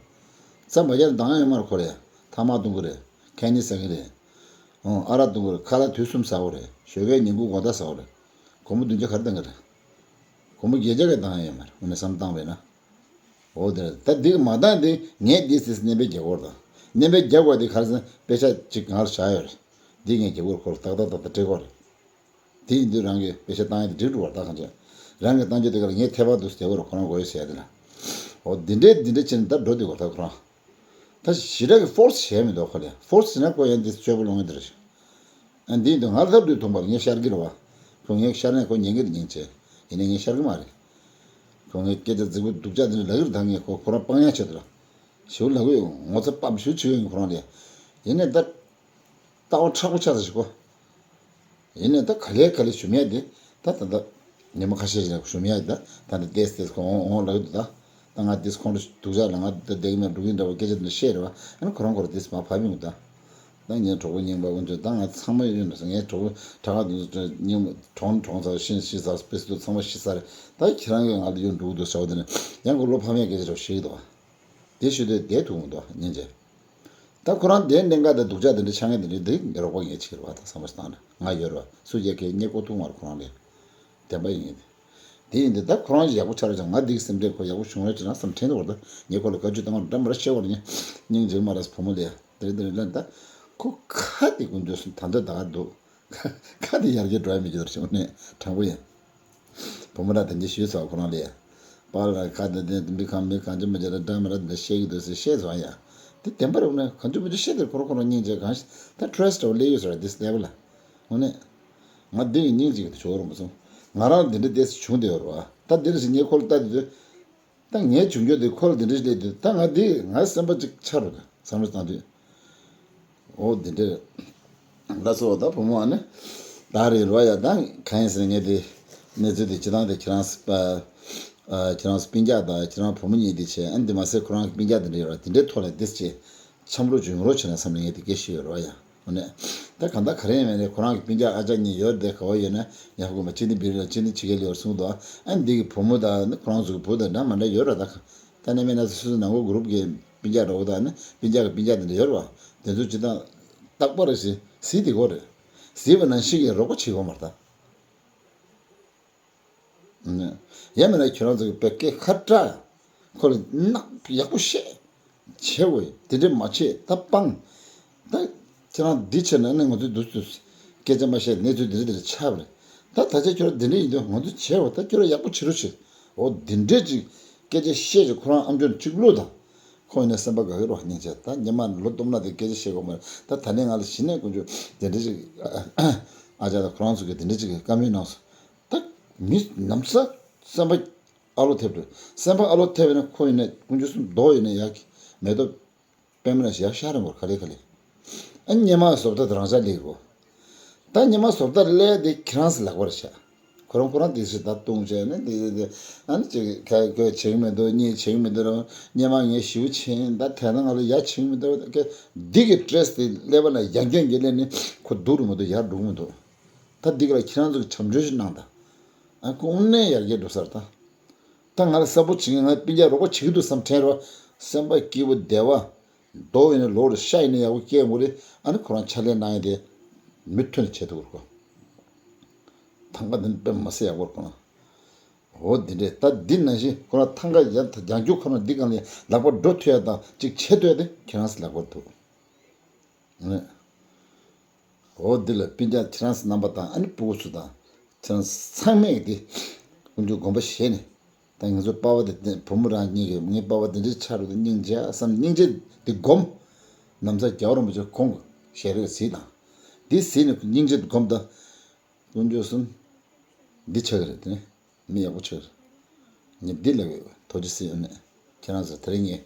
རྩ་མ་བརྒྱབ་ན་འདང་ཡ་ཡོད་མ་རེད་ཁོ་ར་ཡ། ཐ་མག་བཏུང་གི་རེད། ཁེ་ཉིན་ཟ་གི་རེད། ཨོ་ཨ་རག་བཏུང་གི་རེད་ཁ་ལག་དུས་གསུམ་ཟ་གི་རེད་ཞོགས་ཀའི་ཉིན་གུང་དགོང་དག་ཟ་གི་རེད། སྒོར་མོ་བདུན་བརྒྱ་ག་རེ་འདང་གི་རེད། སྒོར་མོ་བརྒྱད་བརྒྱ་གི་འདང་ཡ་ཡོད་མ་རེད་དངོས་གནས་བསམ་བཏང་བས་ན། འོ་དེ་རེད་ད་འདི་གི་མ་འདང་འདི་ངས་འདི་ཟེར་སྣེ་འབེབས་རྒྱག་གི་རེད་ད། སྣེ་འབེབས་རྒྱག་དགོས་འདི་ག་རེ་ཟེར་ན་དཔེ་ཆ་གཅིག་ང་ལ་བཞག་ཡོད་རེད། འདི་ངས་རྒྱག་གི་རེད་ཁོ་ལ་ཏག་ཏག་ཏག་ཏག་སྤྲད་གི་རེད། དེ་ཡིན་དུས་རང་གིས་དཔེ་ཆ་བཏང་ཡ་དེ་འགྲིག་འགྲོ་བར་ད་གང་བྱས། རང་གིས་བཏང་རྒྱུ་དེ་ག་ལ་ངས་ཐད་པ་འདུག་སྟེ་བར་ཁོ་རང་དགོས་ཡོད་ཟེར་ཡ་དེ་ལ། འོ་འདི་འདྲའི་འདི་འདྲའི་བྱས་ནས་ད་འགྲོ་འདུག་བར་ད་ཁོ་རང་། ད་ཞེ་དྲག་གི་ཕོར་སི་བྱས་མི་འདུག་ཁོ་ལ། ཕོར་སི་བྱས་ན་ཁོ་ཡང་འདི་སྤྱོད་པ་ལོང་གི་འདི་རེད། ཨ་འདི་འདུག་ང་ལབ་དུས་མཐོང་པར་ངས་ཤར་གི་རེད་བ། ཁོ་ངས་ཤར་ནས་ཁོ་ཉན་གི་རེད། ཉན་བྱས་ཡིན་ནའི་ངས་ཤར་གི་མ་རེད། ཁོ་ངས་སྐད་ཆ་རྫིག་པོ་སྡུག་ཅག་འདི་འདྲ་ལབ་གི་རེད། ད་ངས་ཁོ་ཁོ་རང་སྤང་ཡག་ཆེད་དུ་ལ་ཞེ་པོ་ལབ་གི་ཡོད། ངོ་ཚ་པ་ཞེ་པོ་བྱེད་ཡོད་ཁོ་རང་ལ། ཡིན་ནའི་ད། ལྟ་བ་མཁྲེགས་པོ་ཆགས་ཚར་ཞིག་གོ། ཡིན་ནའི་ད་ག་ལེ་ག་ལེ་ཞུ་མེད་དེ། ད་ད་ད། ཉི་མ་ཁ་ཤས་ཤིག་ཞུ་མེད་ད། ད་ད་ཏེས་ཏེས་ཁོ་འོང་འོང་ལབ་འདུག་ད། ད་ང་ཏེས་ཁོང་ཁྲོ་སྡུག་ཅག་ལ་ང་ད་བསྡད་ཀྱི་མེད་འགྲོ་གི་འདྲ་བོ་སྐད་ཆ་དེ་འདྲ་བཤད་རེད་བ། ཨ་ནི་ཁོ་རང་ཁོ་རང་ཏེས་མ་ཕབ་ཡོང་ད། ད་ངའི་གྲོགས་པོ་རྙིང་པ་དཀོན་མཆོག་ད་ང་ཚང་མ་ཡོད་ན་ངའི་གྲོགས་པོ་གྲྭ་ཁ་དུ་རྙིང་པ་གྲོངས་གྲོངས་ཚར་ཤི་ཤི་ཚར་སྤེ་སི་དུ་ཚང་མ་ཤི་ཚར་རེད། ད་ཁྱེད་རང་གིས་ང་ལ་ཡོད་འགྲོ་གི་འདུག་ཟེར་བ་དེ་ནི་ཡང་ཁོ་བློ་ཕམ་ཡག་སྐད་ཆ་འདྲ་བོ་བཤད་ཀྱི་འདུག་བ། དེ་ཞུ་དུས་བསྡད་ཐུབ་མི་འདུག་སྙིང་རྗེ། ད་ཁོ་རང་དེའི་གནད་འགག་དང་སྡུག་ཅག་དེ་འདྲ་ཆགས་མཁན་དེ་འདྲ་དེ་རོགས་པ་ངས་བྱེད་རེད་བ། ད་བསམ་བློ་བཏང་ན་ང་ཡོད་རེད་བ། སུ་ཡ་གའི་སྙད་ཀོ་ཐུག་མ་རེད་ཁོ་རང་ལས། བདེན་པ་ཡིན་ངེས་དེ། དེ་ཡིན་དུས་ད་ཁོ་རང་ཡག་པོ་ཆགས་རེད་ཅང་ང་འདི་གི་སེམས་ཁྲལ་ཁོ་ཡག་པོ་བྱུང་རེད་ཅེ་ན་བསམ་དྲན་འདུག་བ། ད་ངས་ཁོ་ལ་བཀའ་བཀྱོན་བཏང་བ་འདྲ་མ་རེད་བཤད་བ་ལ་ངས་སྙིང་རྗེ་མ་རེད་བུ་མོ་ལས་དེ་རེད་དེ་རེད་ལ། ད་ཁོ་ཁ་དེ་ཀུན་སྤྱོད་སུ་ད་འདོད་ད་ག་འདུག་ཁ་དེ་ཡར་རྒྱས་འགྲོ་ཡ་མི་འགྱུར་བྱུང་ནས་དྲང་པོ་ཡིན། བུ་མོ་ར་དེ་འདྲ་ཞུས་ཚར་ཁོ་རང་ལས། པཱ་ལགས་ཁ་དེ་དེ་མི་གང་མི་གང་ཅི་མི་བྱེད་ལ་འདྲ་མི་འདྲ་དེ་འདྲ་བཤད་ཀྱི་འདུག་ཟེར་བཤད་ཚར་ཡ། དེ་བདེན་པ་རེད་ན་གང་ཅི་མི་ཅི་བཤད་དེ་ཁོ་རང་ཁོ་རང་སྙིང་རྗེ་གང་ཞིག་ད་ཁྲོས་ཏོ་ལེ་ཡོད་ཟེར་བ་དེ་སླེབས་ལ། དངོས་གནས། ང་འདི་གི་སྙིང་རྗེ་གི་ཆོག་རུང་མ་སོང་། ང་རང་འདི་འདྲ་དེ་བྱུང་བསྡད་ཡོད་རེད་བ། ད་འདི་རེ་ཞིག་ངས་ཁོ་ལ་ལྟ་དུས། ད་ངའི་འབྱུང་འགྱུར་འདི་ཁོ་ལ་འདི་འདྲ་ཞིག་སླེབས་དུས་ད་ང་འདི་ང་སེམས་པ་ཅིག་ཆགས་རུང་བསམ་བློ་བཏང་དུས། འོ་འདི་འདྲ། ལ་སོ་ད་བུ་མོ་ཨ་ནི། ད་རེད་རོ་ཡ་ད་གང་ཡིན་ཟེར་ངས་དེ། གནས་ཚུལ་དེ་སྤྱི་བཏང་དེ་ཁྱེད་རང་ཁྱེད་རང་སྤུན་ཀྱག་དང་ཁྱེད་རང་བུ་མོ་གཉིས་དེ་བྱས་ཨ་ནི་འདི་མ་ཟད་ཁོ་རང་གི་སྤུན་ཀྱག་དེ་འདྲ་ཡོད་ར་དེ་འདྲའི་ཐོག་ལ་དེ་བྱས། འཆམ་རོགས་བྱུང་རོགས་བྱས་ན་བསམ་ནས་ངས་དེ་སྐད་བཤད་ཡོད་རོ་ཡ། འོ་ནས། ད་གང་ལྟར་ག་རེ་ཡིན་མིན་ནས་ཁོ་རང་གི་སྤུན་ཀྱག་ཨ་ཅག་གཉིས་ཡོད་དེ་ག་བ་ཡོད་ན་ཡག་པོ་མ་ཅི་ནི་བིར་ལ་ཅི་ནི་ཅི་གེ་ལི་ཡོད་གསུངས་འདུག་ཨ་ནི་འདི་གི་བུ་མོ་དང་ནི་ཁོ་རང་ཚོ་གི་བུ་དང་འདྲ་མ་འདྲ་ཡོད་ར་ད། ད་ནི་མེད་ན་སོ་སོའི་ནང་གི་གུ་རུབ་ཀྱི་སྤུན་ཀྱག་འདྲ་བོ་དང་ནི་སྤུན་ཀྱག་གི་སྤུན་ཀྱག་དེ་འདྲ་ཡོད་ར་བ། དེ་ཚོ་ཅི་ད་རྟག་པར་ཞིག་ཟིག་དེ་གོ་རེད། ཟིག་པ་ནང་བཞིན་གྱི་རོགས་པ་བྱེད་དགོས་མ་རེད་ད། ཡང་མིན་ན་ཁྱོད་རང་ཚོ་གི་བོད་སྐད་ཁ་དྲག་ཁོ་ལ་གནག་ཡག་པོ་བཤད། བྱེད་དགོས་དེ་འདྲས་མ་བྱེད་ད་སྤང་། ད་ཁྱེད་རང་འདི་བྱས་ན་ནི་ང་ཚོའི་འདུག་ཚུལ་སྐད་ཆ་མ་བཤད་གནས་ཚུལ་འདི་འདྲས་འདི་འདྲས་ཆགས་པ་རེད། ད་ད་ཆ་ཁྱོད་རང་འདི་འདྲས་ཡིན་དུས་ང་ཚོ་བྱེད་དགོས་ད་ཁྱོད་རང་ཡག་པོ་བྱེད་རོགས་བྱེད། འོ་འདི་འདྲས་ཅིག་སྐད་ཆ་བཤད་ཅིག་ཁོ་རང་ཨམ་ཅོག་གཅིག་བླུགས་དང་། ཁོ་ཡིན་ན་སེམས་པ་དགའ་གི་རོགས་སྙིང་རྗེ་ད་ཉི་མ་ལོ་སྟོབས་ན་དེ་སྐད་ཆ་བཤད་དགོས་མ་རེད། ད་ད་ནས་ང་ལ་གཞི་ནས་དཀོན་མཆོག་དེ་འདྲས་ཅིག་ཨ་ཅག་དང་ཁོ་རང་ཚོ་གི་དེ་འདྲས་ཅིག་བཀའ་མོལ་གནང་སོང་། ད་མི་ནམ་ས་སེམས་པ་ཨ་ལོ་ཐེབས་འགྲོ། སེམས་པ་ཨ་ལོ་ཐེབས་ན་ཁོ་ཡིན་ན་དཀོན་མཆོག་གསུམ་རྡོ་ཡིན་ན་ཡག་གི་མེ་ཏོག་པད་མ་ལ་ཞག་ཤར་རིང་བོར་ག་ལེ་ག་ལེ། ཨ་ཉི་མ་བཟོ་ལྟ་དེ་རང་ཅག་ལེགས་རོ། ད་ཉི་མ་བཟོ་ལྟ་ལས་དེ་ཁྱེད་རང་ཚོ་ལག་པར་བཞག་ཁོ་རང་ཁོ་རང་དེ་ཚོ་ད་བཏུང་བྱས་ནས་དེ་དེ་དེ་ཨ་ནི་ཅིག་ཁ་ཁོས་བྱེད་ཀྱི་མི་འདུག་གཉིས་བྱེད་ཀྱི་མི་འདུག་ར་ཉི་མ་ངས་ཞིབ་ཕྱིན་ད་དེ་ན་ང་ལ་ཡ་བྱེད་ཀྱི་མི་འདུག་ར་ཁོས་འདི་གི་སྟྲེ་སི་དེ་ཀླད་པ་ལ་ཡང་སྐྱོན་གྱི་སླེབས་ནས་ཁོ་སྡུག་རུ་མི་འདུག་ཡར་འགྲོ་གི་མི་འདུག་ད་འདི་ག་ལ་ཁྱེད་རང་ཚོ་གི་བྱམས་སྐྱོང་ཞིག་གནང་ད། ཨ་ཁོ་དངོས་གནས་ཡར་རྒྱས་འགྲོ་ས་རེད་ད། ད་ང་ལ་གསལ་པོ་བྱེད་ཀྱི་ང་སྤུན་ཀྱག་རོགས་པ་བྱེད་ཀྱི་འདུག་བསམ་དྲན་རོགས། སེམས་པ་སྐྱིད་པོ་བདེ་བ། རྡོ་ཡིན་ན་ལོ་རེ་ཤ་ཡིན་ན་ཡག་པོ་སྐྱེ་དགོས་རེད། ཨ་ནི་ཁོ་རང་ཕྱག་ལས་གནང་ཡ་དེ་མུ་མཐུད་ནས་བྱེད་ཐུབ་དགོས་ཁོ། ཐང་ག་འདི་ནི་དཔེ་མ་སྲིད་ཡག་པོ་རེད་ཁོ་རང་། འོ་འདི་འདྲས་ད་འདི་ནང་བཞིན་ཁོ་རང་ཐང་ག་ཡར་རྒྱང་རྒྱུག་ཁོ་རང་འདི་སྒང་ལ་ལག་པ་འགྲོ་ཐུབ་ཡ་དང་གཅིག་བྱེད་ཐུབ་ཡ་དེ་ཁྱེད་རང་ཚོ་ལག་པར་འདུག་འོ་འདི་ལ་སྤུན་ཀྱག་ཁྱེད་རང་ཚོ་རྣམ་པ་དང་ཨ་ནི་སྤུ་གུ་ཚོ་དང་ཁྱེད་རང་ཚོ་ཚང་མས་འདི་ཀུན་སྤྱོད་སྒོམ་པ་བཞེས་ནས་ད་ང་ཚོ་པ་ཕ་དེ་བུ་མོ་རང་གཉིས་ཀྱིས་ངའི་པ་ཕ་དེ་འདྲའི་ཆ་རུ་དེ་སྙིང་རྗེ་བསམ་སྙིང་རྗེ་འདི་སྒོམ། ན་བཟའ་རྒྱལ་བ་རིན་པོ་ཆེ་ཁོང་གི་ཞལ་རས་གཟིགས་དང་། འདི་གཟིགས་ནས་སྙིང་རྗེ་འདི་སྒོམ་དང་། ཀུན་སྤྱོད་གསུམ། འདི་ཆགས་ཀྱི་རེད་དེ་ནས། མི་ཡག་པོ་ཆགས་ཀྱི་རེད། ངས་འདི་ལབ་ཡོད་པ་ཐུགས་རྗེ་གཟིགས་ཡོད་ནས། ཁྱེད་རང་ཚོ་དེ་རིང་ངས་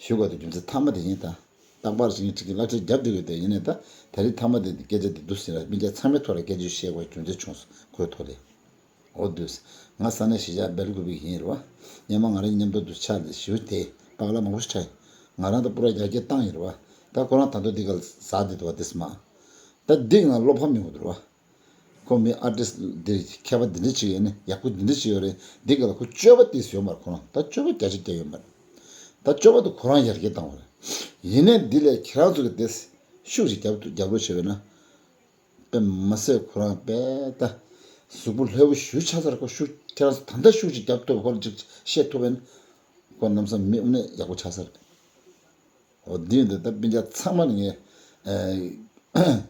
ཞུ་དགོས་དུས་རྒྱུ་མཚན་མཐའ་མ་དེ་ཡིན་ད། རྟག་པར་ཞིག་ངས་ཅིག་གི་བསླབ་བྱ་རྒྱབ་བསྡད་ཡོད་དེ་ཡིན་ནས་ད། དེ་རིང་མཐའ་མ་དེ་སྐད་ཆ་དེ་འདུག་ཟེར་ལ་སྤུན་ཀྱག་ཚང་མའི་ཐོག་ལ་སྐད་ཆ་བཤད་དགོས་རྒྱུ་མཚན་བྱུང་སོང་ཁོའི་ཐོག་ལས། འོ་དུས། ང་ས་གནས་གཞིས་ཆགས་སྦེལ་ཀུ་པེ་ཡིན་རེད་བ། སྔོན་མ་ང་རང་མཉམ་དུ་འདུག་ཆགས་ཏེ་ཞུ་དེ་པགས་ལ་མང་པོ་ཞིག་ཆགས་ཡིན། ང་རང་དང་པུ་ར་རྒྱ་སྐྱེད་བཏང་ཡིན་རེད་བ། ད་ཁོ་རང་ད་དུང་འདི་ག་ལ་ཟ་བསྡད་འདུག་བ་དེ་སྨ། ད་འདི་ང་བློ་ཕམ་ཡོང་གི་འདུག་རེད་བ། ཁོ་མི་ཨར་ཊིསི་འདི་མཁས་པ་འདི་འདྲ་ཅིག་ཡོད་ནི་ཡག་པོ་འདི་འདྲ་ཅིག་ཡོད་རེད། འདི་ག་ལ་ཁོ་སྤྱོད་པ་ཏིས་ཡོད་མ་རེད་ཁོ་རང་ད་སྤྱོད་པ་རྒྱ་ཆེ་རྒྱ་ཡོད་མ་རེད། ད་སྤྱོད་པ་དེ་ཁོ་རང་ཡར་རྒྱས་བཏང་བ་རེད། ཡིན་ནའི་འདི་ལས་ཁྱེད་རང་ཚོ་གི་དེ་ཤུགས་ཤིག་རྒྱབ་རྒྱབ་རོགས་བྱས་པས་ན། དཔེ་མ་སྲིད་ཁོ་རང་དཔེ་ད་གཟུགས་པོ་ལྷོད་པོ་ཞུ་ཆ་ཚར་ཁོ་ཤུགས་ཁྱེད་རང་ཚོ་ད་ལྟ་ཤུགས་ཤིག་རྒྱབ་ཐུབ་ཁོ་ཅིག་བཤད་ཐུབ་པས་ན། ཁོ་གནམ་ས་མི་དངོས་གནས་ཡག་པོ་ཆགས་ས་རེད། འོ་འདི་འདི་ལྟ་སྤུན་ཀྱག་ཚང་མ་ལ་ངས་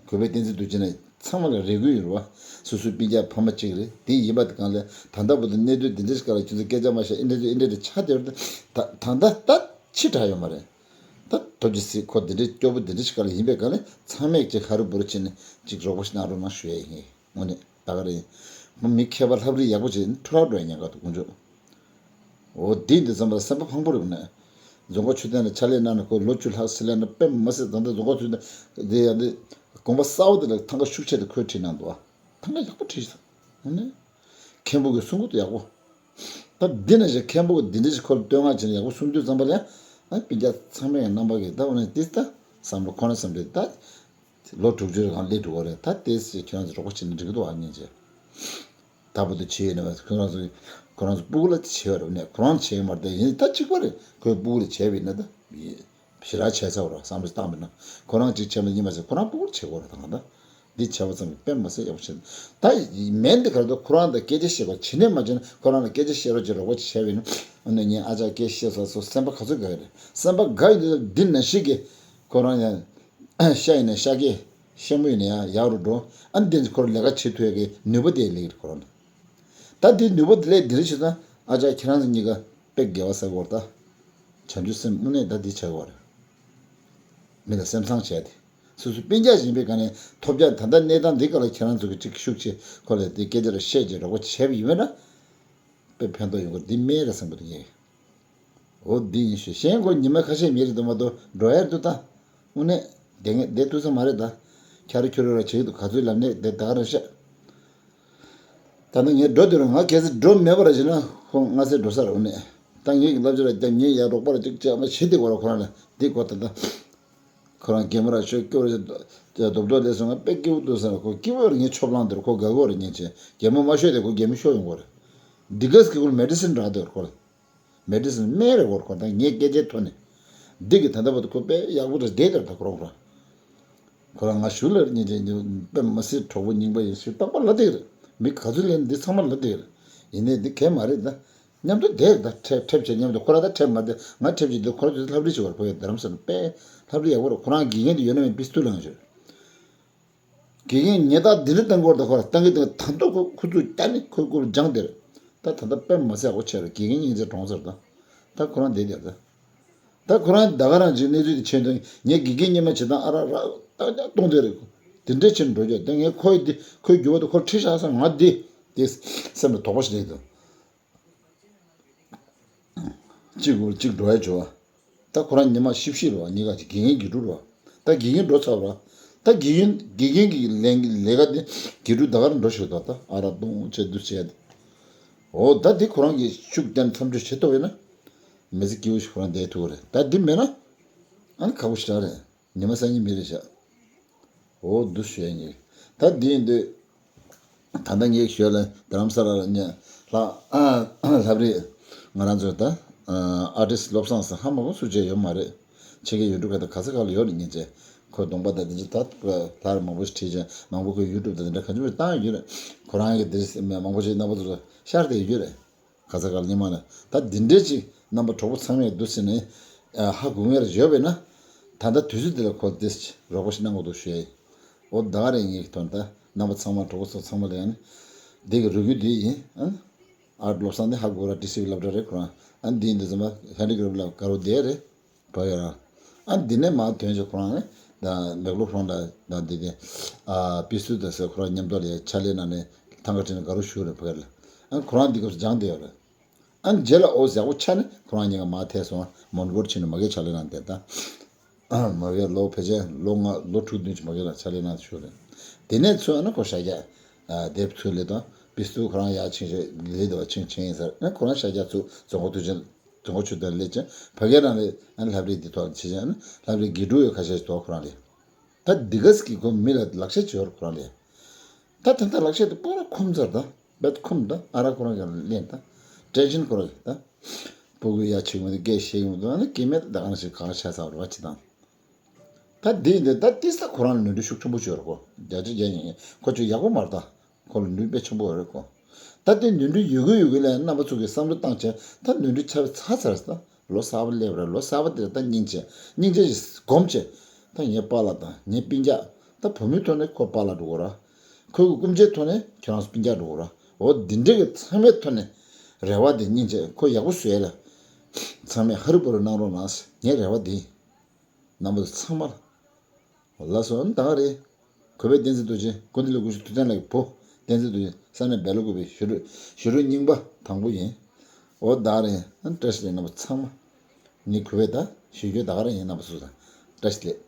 གུས་པས་བསྟན་འཛིན་རྡོ་རྗེ་ནས་ཚང་མ་ལ་རེ་སྐུལ་ཡོད་རེད་བ། སོ་སོའི་སྤུན་ཀྱག་ཕ་མ་གཅིག་རེད་དེ་ཡིན་པ་དེ་གང་ལས་ད་ལྟ་བར་དུ་གནས་དུས་འདི་འདྲ་ཞིག་ག་ལ་ཁྱོད་ཚོ་སྐད་ཆ་མ་བཤད་ཨེ་འདྲ་ཚོ་ཨེ་འདྲ་དེ་ཆགས་བསྡད་ཡོད་རེད། ད་ད་ད་ད་ཕྱི་དྲགས་ཡོད་མ་རེད། ད་ཐོབ་ཀྱི་སྲིད། ཁོ་འདི་འདྲའི་སྐྱོ་པོ་འདི་འདྲ་ཞིག་ག་ལ་ཡིན་པའི་སྒང་ནས་ཚང་མས་ཅིག་ཧ་རུ་བུ་རུ་བྱས་ནས་ཅིག་རོགས་པ་ཞིག་གནང་རོགས་གནང་ཞུ་ཡ་ཡིན། དངོས་གནས་ད་ག་རེད། མི་མཁས་པ་ལྷ་བྲིས་ཡག་པོ་བྱས་ནས་འཕྲོ་བརླག་འགྲོ་ཡ་ཉེན་ཁ་འདུག་དཀོན་མཆོག་འོ་འདི་འདི་ཙམ་པ་སེམས་པ་ཕངས་པོ་རེད་ནས། རྫོང་དཀར་ཆོས་ལྡན་ལ་ཕྱག་ལས་གནང་ནས་ཁོ་ལོ་བཅུ་ལྷག་ཟིན་ལས་ན་དཔེ་མ་སྲིད། ད་ལྟ་རྫོང་དཀར་ཆོས་ལྡན་འདི་ཡང་འདི་དགོངས་པ་གསལ་བོ་འདི་ལ་ཐང་ག་ཤུགས་ཆེ་དེ་ཁོས་བྲིས་གནང་འདུག་ཨ། ཐང་ག་ཡག་པོ་བྲིས་སོང་། ཨ་ནི། མཁན་པོ་གི་གསུང་གི་འདུག་ཡག་པོ། ད་འདི་ནས་ཞིག་མཁན་པོ་གི་འདི་འདྲ་ཞིག་ཁོ་ལ་བསྟོད་བསྔགས་བྱས་ནས་ཡག་པོ་གསུང་དུས་ཙམ་པ་ལ་ཡང་། ཨ། སྤུན་ཀྱག་ཚང་མས་ཡང་རྣམ་པ་གི་ད་འོ་ན་འདི་ད་བསམ་བློ་ཁོ་ན་བསམ་རེད་ད། ལོ་དྲུག་ཅུ་རེ་གང་སླེབས་འགྲོ་གི་རེད། ད་ལྟའི་ཚེ་ཁྱོད་རང་ཚོ་རོགས་པ་བྱེད་ན་འགྲིག་གི་འདུག་ཨ། ཉིན་བྱེད། ད་བར་དུ་བྱས་ཡོད་ན་ཁོ་རང་ཚོ་ཁོ་རང་ཚོ་སྤུ་གུ་ལ་བྱས་པ་རེད་ནས། ཁོ་རང་བྱས་མ་རེད། ད་ཡིན་ད་གཅིག་པ་རེད། ཁོའི་སྤུ་གུ་ལ་བྱས་པ་ཡིན་ན་ད་ཞེ་དྲག་བྱས་ཚར་བ་རེད། བསམ་བློ་བཏང་པ་ཡིན་ན་ཁོ་རང་གཅིག་བྱས་མ་གཉིས་མ་བྱས། ཁོ་རང་སྤུ་གུ་ལ་བྱེད་དགོས་རེད། ད་གང་ལྟར་འདི་བྱས་པ་ཙམ་གྱིས་དཔེ་མ་སྲིད་ཡག་པོ་བྱས། ད་མེད་འདི་ག་རེ་འདུག་ཁོ་རང་ད་སྐད་ཆ་བཤད་པ་བྱས་ནས་མ་བྱས་ན། ཁོ་རང་ལ་སྐད་ཆ་བཤད་རོགས་བྱེད། རོགས་པ་བྱས་པ་ཡིན་ན། ཨ་ནི་ངས་ཨ་ཅག་སྐད་བཤད་སོང་སོང་སེམས་པ་ག་ཚོད་དགའ་ཡོད་རེད། སེམས་པ་དགའ་ཡོད་འདི་འདི་ནང་བཞིན་གྱི་ཁོ་རང་ཡང་། ཤ་ཡིན་ན་ཤ་སྐྱེས། ཤ་མོ་ཡིན་ན་ཡང་ཡག་རུ་འགྲོ། ཨ་ནི་དེ་ཁོར་ལས་ཀ་བྱེད་ཐུབ་ཡག་གི་ནུས་པ་དེ་སླེབས་ཀྱི་རེད་ཁོ་རང་ལ། ད་དེ་ནུས་པ་དེ་སླེབས་དེ་རེད་བྱས་ཙང་། ཨ་ཅག་ཁྱེད་རང་ཚོ་གཉིས་ཀ་དཔེ་དགེ་བ་བསགས་ཀྱི་ཡོད་རེད་ད། བྱང་ཆུབ་སེམས་དངོས་གནས་ད་འདི་བྱ་དགོས་རེད། མི་ལ་སེམས་བཟང་བྱས་ཏེ། སོ་སོ་སྤུན་ཀྱག་ཡིན་པའི་སྒང་ནས་ཐོབ་རྒྱ། ད་ལྟ་གནས་སྟངས་འདི་ག་ལ་ཁྱེད་རང་ཚོ་གི་ཅིག་ཤུགས་ཆེ་ཁོ་ལ་དེ་སྐད་ཆ་ར་བཤད་ཅིག་རོགས་པ་བྱས་པ་ཡིན་པས་ན། དཔེ་ཕན་ཐོགས་ཡོང་གི་རེད། འདི་སྨན་རེད་བསམ་གི་འདུག་ངས། འོ་འདི་ཡིན་ཞུ། གཞན་ཁོ་ཉི་མ་ཁ་ཤས་མེད་རེད་འདུག་མ་གཏོགས་འགྲོ་ཡ་འདུག་ད། དངོས་གནས་བསྡད་ངེས་བསྡད་ཐུབ་ས་མ་རེད་ད། ཁྱ་རོ་ཁྱོ་རོ་ར་བྱེད་ཀྱི་འདུག་ག་ཚོད་ལབ་ནས་བསྡད་ད་ག་རེ་བཤད། ད་ནི་ངས་འགྲོ་དུས་ར་ང་གལ་སྲིད་འགྲོ་མེད་པ་ར་བྱས་ན་ཁོ་སྔ་སེ་འགྲོ་ས་ར། དངོས་གནས་ད་ངས་ཀྱི་ལབ་ཅི་ར་བསྡད། ངས་ཡ་རོགས་པ་ར་ཅིག་ཅིག་མ་བྱེད་དེ་གོ་ར་ཁོ་རང་ལ་འདི་གོ་ད་ད། ཁོ་རང་གད་མོ་ར་ཤོད་སྐྱོ་ར་རྡོབ་རྡོབ་ལས་སོང་། ང་དཔེ་སྐྱིད་པོ་འདུག་ཟེར་ན། ཁོ་སྐྱིད་པོ་ར་ངའི་ཆོབ་ལང་དེར་ཁོ་དགའ་གོ་ར། ཉིན་བྱེད་གད་མོ་མ་ཤོད་དེ་ཁོ་གད་མོ་ཤོར་ཡོང་གོ་ར། འདི་གས་ཀྱི་ཁོ་ལ་མེ་ཌི་སིན་རག་དེ་ཁོ་ལ། མེ་ཌི་སིན་སྨན་རེད་གོ་ར། ཁོ་ད་ངས་སྐད་ཆའི་ཐོག་ནས་འདི་གི་ད་ལྟ་བར་དུ་ཁོ་དཔེ་ཡག་པོ་ར་བསྡད་དེ་ར། ད་ཁོ་རང་ཁོ་རང་ཁོ་རང་ང་ཞུ་ལ་ཉིན་བྱེད་ཉིན་དཔེ་མ་སྲིད་གྲོགས་པོ་རྙིང་པ་ཡིན་ཞུ་རྟག་པར་ལབ་དེ་ར། མི་ག་ཚོད་ལས་འདི་ཚང་མ་ལབ་དེ་ར། ཡིན་ནའི་འདི་གས་མ་རེད་ད། མཉམ་དུ་བསྡད་ད། ཁྲེབ་ཁྲེབ་བྱས་མཉམ་དུ། ཁོ་རང་ད་ཁྲེབ་མ་བསྡད། ང་ཁྲེབ་ཅིག་འདུག་ཁོ་རང་ཚོ་ལྷ་བྲིས་བྱེད་བར་ཁོ་ཡ་རྡ་རམ་ས་ལ་དཔེ་ལྷ་བྲིས་ཡག་པོ་རེད། ཁོ་རང་དགེ་རྒན་དུ་ཡོད་ན་མེད་པིས་ཏུ་ལངས་ཞོར། དགེ་རྒན་ཉེས་རྟགས་འདི་འདྲ་བཏང་གི་ཡོད་རེད་ད། ཁོ་རང་བཏང་གི་འདུག་ད་དུང་ཁོ་ཁུ་ཚུར་བཀྱག་ནས་ཁོའི་སྐོར་སྦྱངས་དེར། ད་ད་ལྟ་དཔེ་མ་སྲིད་ཡག་པོ་བྱས་རེད། དགེ་རྒན་སྙིང་རྗེ་གྲོངས་ཚར་ད། ད་ཁོ་རང་བསྡད་དེར་ད། ད་ཁོ་རང་ད་ག་རང་ཅིག་གནས་ཚུལ་དེ་མཁྱེན་དུས་ངས་དགེ་རྒན་སྙེ་མ་བྱེད་སྟངས་ཨ་ར་ར་ཏག་ཏག་གཏོང་དེ་རེད། དེ་འདྲ་བྱས་ནས་འགྲོ་རྒྱུ་དེ། ངས་ཁོའི་དེ་ཁོའི་རྒྱུ་བ་དེ་ཁོར་ཁྲིད་བཞག་ས། ང་དེ་དེ་སེམས་ལ་དོགས་པ་ཞིག་སླེབས་འདུག་གཅིག་འོ་གཅིག་འགྲོ་ཡ་བྱོས་བ། ད་ཁོ་རང་ཉི་མ་ཤི་བཤིག་རེད་བ། གཉིས་ཀ་ཅིག་དགེ་རྒན་དགེ་ཕྲུག་རེད་བ། ད་དགེ་རྒན་འགྲོ་ཚར་བ། ད་དགེ་རྒན་དགེ་རྒན་གྱི་ལས་ལས་ཀ་དེ་དགེ་ཕྲུག་ད་ག་རང་འགྲོ་ཤོག་ད། ད་ཨ་ར་གཏོང་བྱས་འདུག་བྱས་ཏེ། འོ་ད་དེ་ཁོ་རང་གིས་ཤུགས་བསྟན་མཚམས་འཇོག་བྱེད་ཐུབ་ཡོད་ན། མི་ཚེ་སྐྱིད་པོ་ཞིག་ཁོ་རང་བསྡད་ཐུབ་ཀྱི་རེད། ད་འདི་མེད་ན། ཨ་ནི་ཁག་པོ་ཞེ་དྲག་རེད། ཉི་མ་སང་ཉིན་མི་རེད་བཞག་འོ་འདུག་ཞུ་ཡ་ཡིན། ད་འདི་ཡིན་དུས། ད་ལྟ་ངས་ཞོལ་ལ་རྡ་རམ་ས་ལ་ལ་ཉེ་ལྷ་ལྷ་བྲིས། ང་རང་ཚོ་ད་ཨར་ཊིསི་བློ་བཟང་ཟེར་ཧ་མ་གོ་སུ་བྱས་ཡོད་མ་རེད། ཕྱི་རྒྱལ་ཡུལ་གྲུ་ཁག་དང་ག་ས་ག་ལ་ཡོད་རེད། སྙིང་རྗེ་ཁོ་གདོང་པ་དང་དེ་ཚོ་ད་ལྷ་རེ་མང་པོ་ཞིག་བྲིས་བྱས། མང་པོ་ཁོས་ཡུ་ཊུབ་དང་དེ་འདྲ་གང་བྱུང་བྱས་བཏང་ཡོད་རེད། ཁོ་རང་གིས་དེ་མང་པོ་ཞིག་རྣམ་པ་ཚོ་ལ་ཤར་བསྡད་ཡོད་རེད། ག་ས་ག་ལ་སྙན་མ་ལ། ད་འདི་འདྲས་ཅིག་རྣམ་པ་གྲོགས་པོ་ཚང་མས་འདུག་ཟེར་ནས་ཧ་གོ་མཁན་རེ་ཡོད་པས་ན། ད་ལྟ་དུས་ཚོད་འདི་ལ་ཁོ་དེ་རོགས་པ་ཞིག་གནང་དགོས་འདུག་ཞུ་ཡ་ཡིན། འོ་ད་ག་རེ་ངེད་ཀྱི་ཐོག་ནས་ད་རྣམ་པ་ཚང་མ་གྲོགས་པོ་ཚོ་ཚང་མ་ལ་ཡང་ནི་འདི་གི་རེ་སྐུལ་འདི་ཡིན། ཨ་ནི་ཨར་ཊི་བློ་བཟང་འདི་ཧ་གོ་ར་ཊི་སི་ཝི་སློབ་གྲྭ་རེད་ཁོ་རང་། ཨ་ནི་འདི་ཡིན་དུས་ཙམ་པ་ཧན་ཌི་ཀེ་རབ་ལ་དགའ་རོགས་བསྡད་རེད། བ་ཡོད་རང་། ཨ་འདི་ནས་མར་ཐོན་བྱས་ཁོ་རང་ནི་ད་མེག་ལོ་ཧྥོན་ལ་ད་འདི་དེ་ཨ་པི་སུ་ད་ཟེར་ཁོ་རང་མཉམ་དུ་ལ་ཡ་ཕྱག་ལས་གནང་ནས་ཐང་ག་ཁྲིད་ནས་དགའ་རོགས་ཞུ་རེད་ཕ་གི་ལ། ཨ་ཁོ་རང་འདི་སྐབས་སུ་སྦྱངས་བསྡད་ཡོད་རེད། ཨ་རྗེས་ལ་ཨོ་ཡག་པོ་ཆགས་ནས་ཁོ་རང་གཉིས་ཀ་མར་ཐད་སོང་། མོན་གྷོར་ཕྱིན་ནས་མ་གིར་ཕྱག་ལས་གནང་བསྡད་ད། ཨ་མ་གིར་ལོ་ཕལ་ཆེར་ལོ་ལྔ་ལོ་དྲུག་བདུན་ཅིག་མ་གིར་ལ་ཕྱག་ལས་གནང་ཞུ་རེད། དེ་ནས་ཚུར་ཨ་ནི་ཁོ་ཤར་རྒྱག་ཨ་དེབ་ཚུར་ལས་དང་པི་སུ་ཁོ་རང་ཡར་ཕྱིན་བྱས་ལས་དེ་བ་ཕྱིན་ཕྱིན་ཡིན་ཟེར། ཨ་ཁོ་རང་ཤར་རྒྱག་ཚུར་རྫོང་ཁོག་དུ་ཕྱིན། རྫོང་ཁོག་ཆུ་དོན་ལས་ཀྱང་ཕ་གིར་རང་ལས་ཨ་ནི་ལྷ་བྲིས་འདི་ཐོག་ཕྱི་ཅང་ཨ་ནི་ལྷ་བྲིས་དགེ་ཕྲུག་ཡོད་ཁ་ཤས་ཤིག་ཐོག་ཁོ་རང་ལས། ད་འདི་ག་ཟིག་གི་ཁོ་མི་ལ་ལག་ཆ་བྱེད་ཡོད་ཁོ་རང་ལས། ད་ད་ལྟ་ལག་ཆ་དེ་པོ་ར་ཁུམ་ཚར་ད། བེད་ཁུམ་ད་ཨ་ར་ཁོ་རང་གི་ལེན་ད། ཊེན་ཤན་ཁོ་རང་གི་ད། སྤུ་གུ་ཡ་ཆིག་མ་དེ་སྐད་ཤེས་ཡོང་དུ་ཨ་ནི་སྐད་མེད་ད་ག་ནང་བཞིན་གང་ཆ་ཚར་བ་ཅི་དང་། ད་འདི་འདི་ད་ཏི་ས་ཁོ་རང་ལ་ནོར་འཁྲུལ་ཤུགས་ཆེན་པོ་བྱོས་ར་ཁོ། རྒྱ་ཆེ་རྒྱ་ཡིན་ཁོ་ཆོ་ཡག་པོ་མ་རེད་ད། ཁོ་ལ་ནུས་པ་ཆེན་པོ་ཡོད་རེད་ཁོ། ད་དེ་ནུས་འདྲི་ཡོད་གི་ཡོད་གི་ལ་རྣམ་པ་ཚོ་གི་བསམ་བློ་བཏང་བྱས་ད་ནུས་འདྲི་ཆ་བའི་ཚ་ཚར་ད། ལོ་གསར་པ་སླེབས་རེད། ལོ་གསར་པ་དེར་ད་སྙིང་རྗེ་སྙིང་རྗེ་ཞིག་སྒོམ་བྱས། ད་ངའི་པཱ་ལགས་དང་ངའི་སྤུན་ཀྱག་ད་བུ་མོའི་ཐོག་ནས་ཁོ་པཱ་ལགས་འགྲོ་གི་ར། ཁོའི་གི་སྐུ་མཆེད་ཐོག་ནས་ཁྱོད་རང་ཚོ་སྤུན་ཀྱག་འགྲོ་གི་ར། འོ་འདི་འདྲའི་གི་ཚང་མའི་ཐོག་ནས་རེ་བ་དེ་སྙིང་རྗེ་ཁོ་ཡག་པོ་བཟོས་ལ། ཚང་མས་ཧ་རུ་པ་རུ་གནང་རོགས་གནང་ངའི་རེ་བ་དེ་ཡིན། རྣམ་པ་ཚང་མ་ལ། ལགས་སོ། ད་ག་རེད། གུས་པས་བསྟན་འཛིན་རྡོ་རྗེ། ཀུན་ཏུ་ལ་སྐུ་ཞབས་ཐུབ་བསྟན་ལགས་ཀྱི་བུ། བསྟན་འཛིན་རྡོ་རྗེ། ས་གནས་སྦེལ་ཀོབ་པའི་ཞུ་སྒྲོས། ཞུ་སྒྲོས་རྙིང་པ་དང་པོ་ཡིན། འོ་ད་ག་རེད། བཀྲ་ཤིས་བདེ་ལེགས་རྣམ་པ་ཚང་མ། ངའི་གུས་པས་ད་ཞུ་རྒྱུ་ད་ག་རེད། ཡིན། རྣམ་པ་ཚོ་ད་བཀྲ་ཤིས་བདེ་ལེགས།